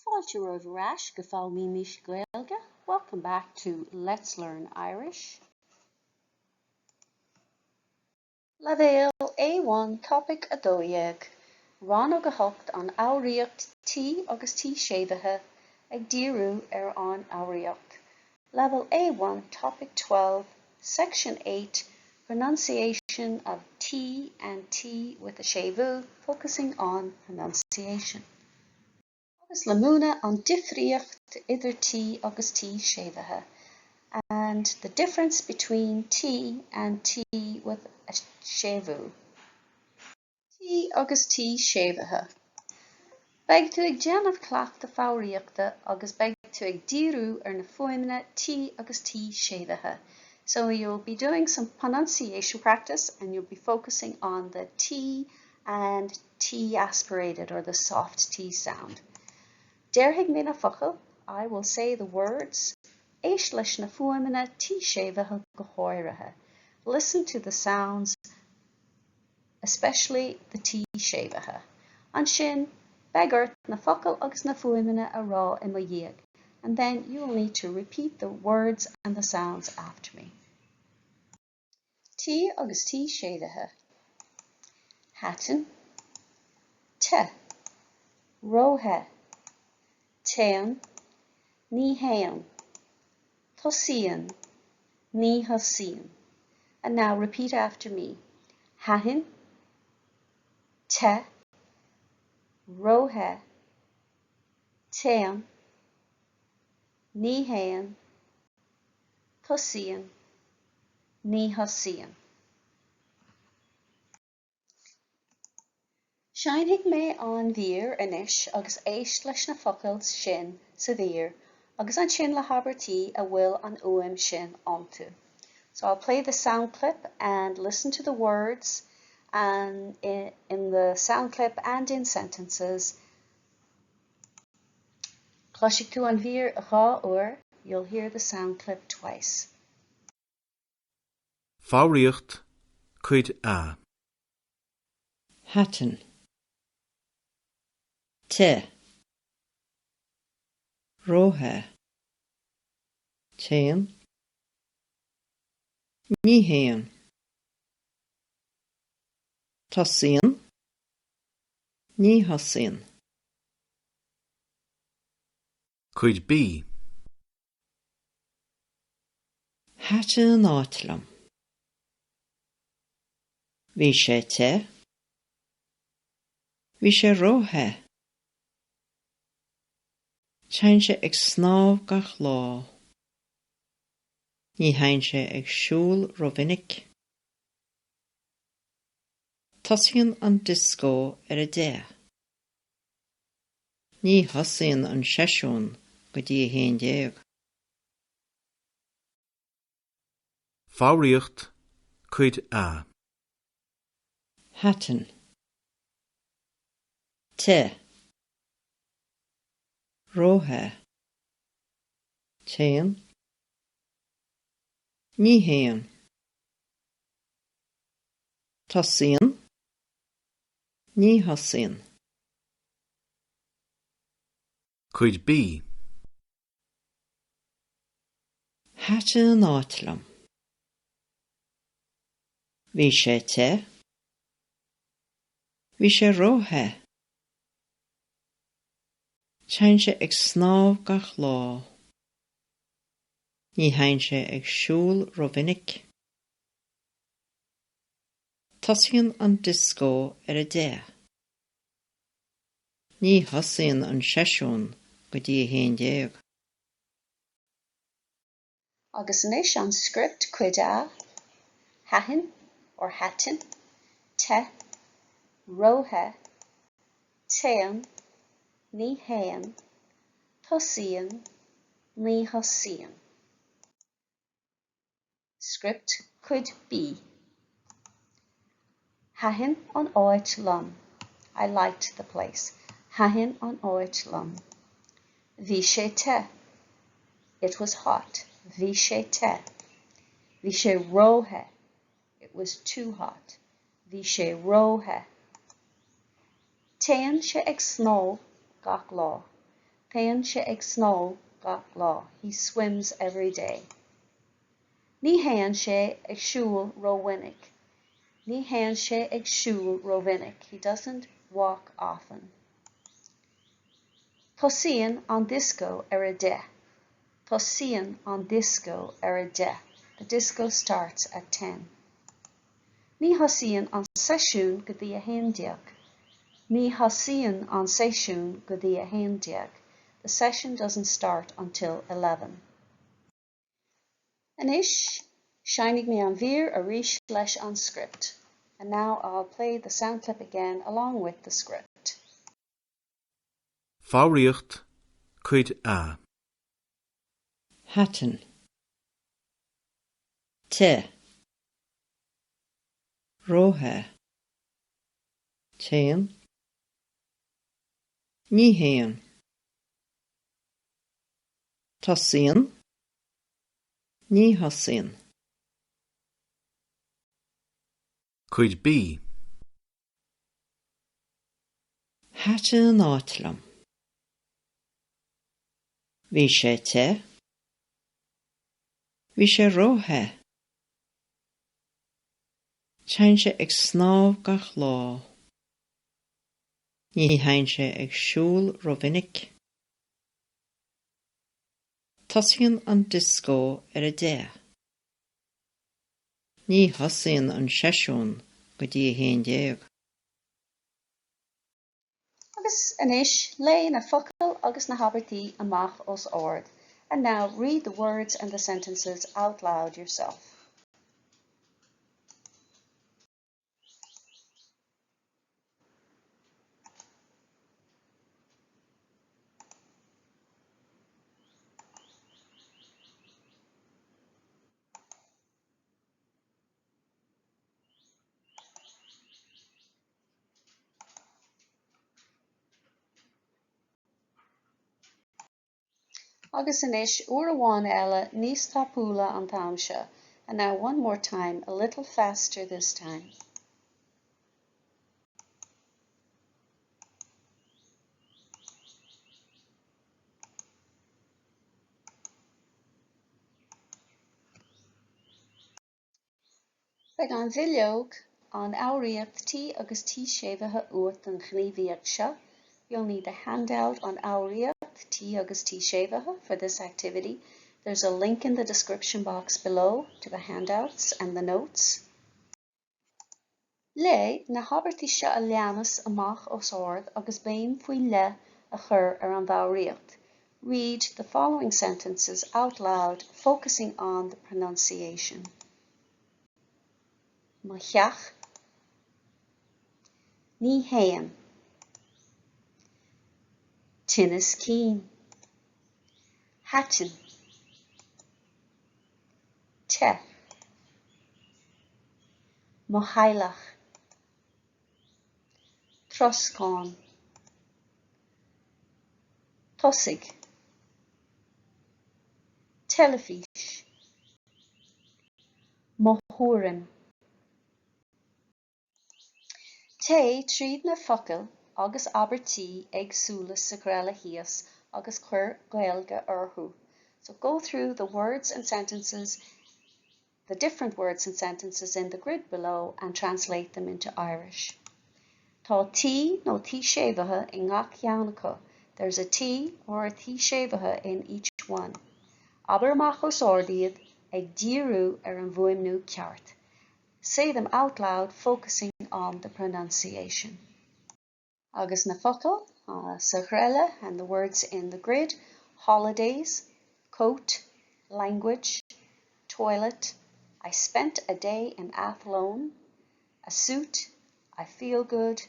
Fáilte romhaibh ar ais go Foghlaimímis Gaeilge, welcome back to Let's Learn Irish. Leibhéal A1 Topaic 12, Rannóg 8 An Fhoghraíocht T agus T séimhithe, ag díriú ar an fhoghraíocht. Level A1 Topic 12, Section 8 Pronunciation of T and T with a séimhiú, focusing on pronunciation. Agus le múineadh an difríocht idir T agus T séimhithe and the difference between T and T with a séimhiú. T agus T séimhithe. Beidh tú ag déanamh cleachtadh foghraíochta agus beidh tú ag díriú ar na fuaimeanna T agus T séimhithe. So you'll be doing some pronunciation practice and you'll be focusing on the T and T aspirated or the soft T sound. Déarfaidh mé na focail, I will say the words, éist leis na fuaimeanna T séimhithe go háirithe. Listen to the sounds especially the T séimhithe. Ansin, beidh ort na focail agus na fuaimeanna a rá i mo dhiaidh, and then you will need to repeat the words and the sounds after me. T agus T séimhithe. Thaitin. Te. Róthe. Téann. Ní théann. Tosaíonn. Ní thosaíonn. And now repeat after me. Thaitin. Te. Róthe. Téann. Ní théann. Tosaíonn. Ní thosaíonn. Seinnfidh mé an mhír anois agus éist leis na focail sin sa mhír agus ansin le habairtí a bhfuil an fhuaim sin iontu. So I'll play the sound clip and listen to the words and in the sound clip and in sentences. Cloisfidh tú an mhír dhá uair, you'll hear the sound clip twice. Foghraíocht, Cuid A. Thaitin. Te. Róthe. Téann. Ní théann. Tosaíonn. Ní thosaíonn. Cuid B. Thaitin an áit liom. Bhí sé te. Bhí sé ró-the. Téann sé ag snámh gach lá. Ní théann sé ag siúl rómhinic. Tosaíonn an dioscó ar a deich. Ní thosaíonn an seisiún go dtí a 11. Foghraíocht, Cuid A. Thaitin. Te. Róthe. Téann. Ní théann. Tosaíonn. Ní thosaíonn. Cuid B. Thaitin an áit liom. Bhí sé te. Bhí sé ró-the. Téann sé ag snámh gach lá. Ní théann sé ag siúl rómhinic. Tosaíonn an dioscó ar a deich. Ní thosaíonn an seisiún go dtí a 11. Agus anois an script, Cuid A, Thaitin or Thaitin, Te, Róthe, Téann, Ní théann, Tosaíonn, Ní thosaíonn. Script Cuid B Thaitin an áit liom. I liked the place. Thaitin an áit liom. Bhí sé te. It was hot. Bhí sé te. Bhí sé ró-the. It was too hot. Bhí sé ró-the. Téann sé ag snámh gach lá. Téann sé ag snámh gach lá. He swims every day. Ní théann sé ag siúl rómhinic. Ní théann sé ag siúl rómhinic. He doesn't walk often. Tosaíonn an dioscó ar a deich. Tosaíonn an dioscó ar a deich. The disco starts at ten. Ní thosaíonn an seisiún go dtí a haon déag. Ní thosaíonn an seisiún go dtí a haon déag. The session doesn't start until 11. Anois, seinnfidh mé an mhír arís leis an script. And now I'll play the sound clip again along with the script. Foghraíocht, Cuid A. Thaitin. Te. Róthe. Téann. Ní théann. Tosaíonn. Ní thosaíonn. Cuid B. Thaitin an áit liom. Bhí sé te. Bhí sé róthe. Téann sé ag snámh gach lá. Ní théann sé ag siúl rómhinic. Tosaíonn an dioscó ar a deich. Ní thosaíonn an seisiún go dtí a haon déag. Agus anois, léigh na focail agus na habairtí amach os ard. And now read the words and the sentences out loud yourself. Agus anois, uair amháin eile, níos tapúla an t-am seo. And now one more time, a little faster this time. Beidh an bhileog, an fhoghraíocht T agus T séimhithe uait don ghníomhaíocht seo. You'll need the handout on fhoghraíocht T agus T séimhithe for this activity. There's a link in the description box below to the handouts and the notes. Léigh na habairtí seo a leanas amach os ard agus béim faoi leith a chur ar an bhfoghraíocht. Read the following sentences out loud, focusing on the pronunciation. Mo theach. Ní théann. Tinneas cinn. Thaitin. Te. Mo theaghlach. Troscán. Tosaigh. Teilifís. Mo thuairim. Téigh tríd na focail agus abairtí éagsúla sa ghreille thíos agus cuir Gaeilge orthu. So go through the words and sentences the different words and sentences in the grid below and translate them into Irish. Tá T nó T séimhithe i ngach ceann acu. There's a T or a T séimhithe in each one. Abair amach os ard iad, ag díriú ar an bhfuaimniú ceart. Say them out loud, focusing on the pronunciation. Agus na focail sa ghreille and the words in the grid, holidays, coat, language, toilet, I spent a day in Athlone, a suit, I feel good,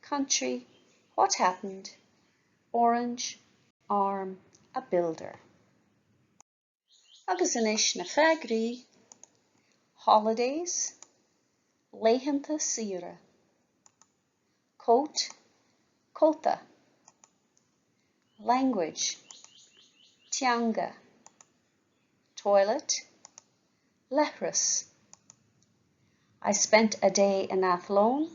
country, what happened, orange, arm, a builder. Agus anois na freagraí, holidays, laethanta saoire, coat, cóta, language, teanga, toilet, leithreas. I spent a day in Athlone,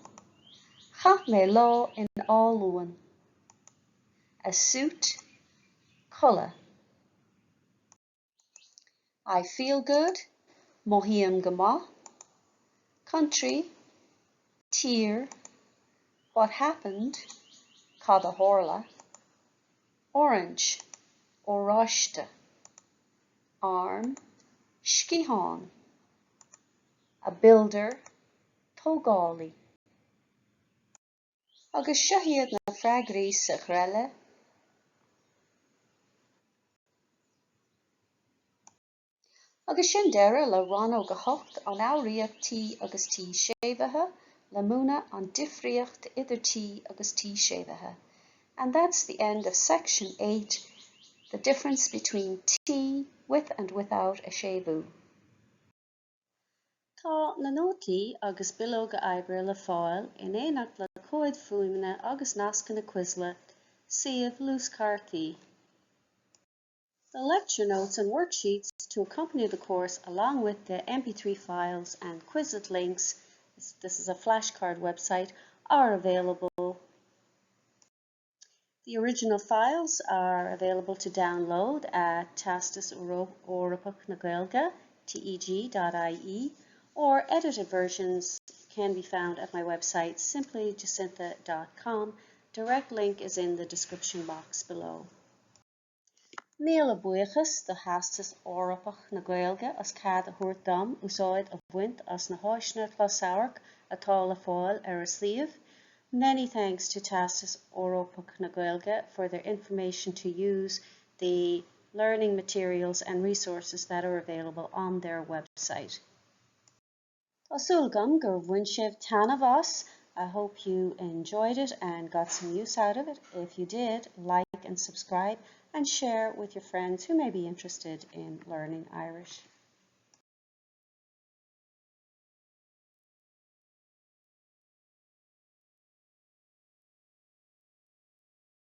chaith mé lá in Áth Luain. A suit, Codladh. I feel good, mothaím go maith. Country, tír, What happened, cad a tharla. Orange, oráiste. Arm, sciathán. A builder, tógálaí. Agus seo iad na freagraí sa ghreille. Agus sin deireadh le Rannóg 8, an fhoghraíocht T agus T séimhithe, le múineadh an difríocht idir T agus T séimhithe. And that's the end of section 8, the difference between T with and without a séimhiú. Tá na nótaí agus bileoga oibre le fáil in éineacht le comhaid fuaime agus nascanna Quizlet, suíomh luaschártaí. The lecture notes and worksheets to accompany the course along with the MP3 files and Quizlet links, this is a flashcard website, are available. The original files are available to download at Teastas Eorpach na Gaeilge, teg.ie, or edited versions can be found at my website simplyjacintha.com. Direct link is in the description box below. Míle buíochas do Theastas Eorpach na Gaeilge as cead a thabhairt dom úsáid a bhaint as na háiseanna closamhairc atá le fáil ar a suíomh. Many thanks to Teastas Eorpach na Gaeilge for their information to use the learning materials and resources that are available on their website. Tá súil agam gur bhain sibh taitneamh as. I hope you enjoyed it and got some use out of it. If you did, like and subscribe and share with your friends who may be interested in learning Irish.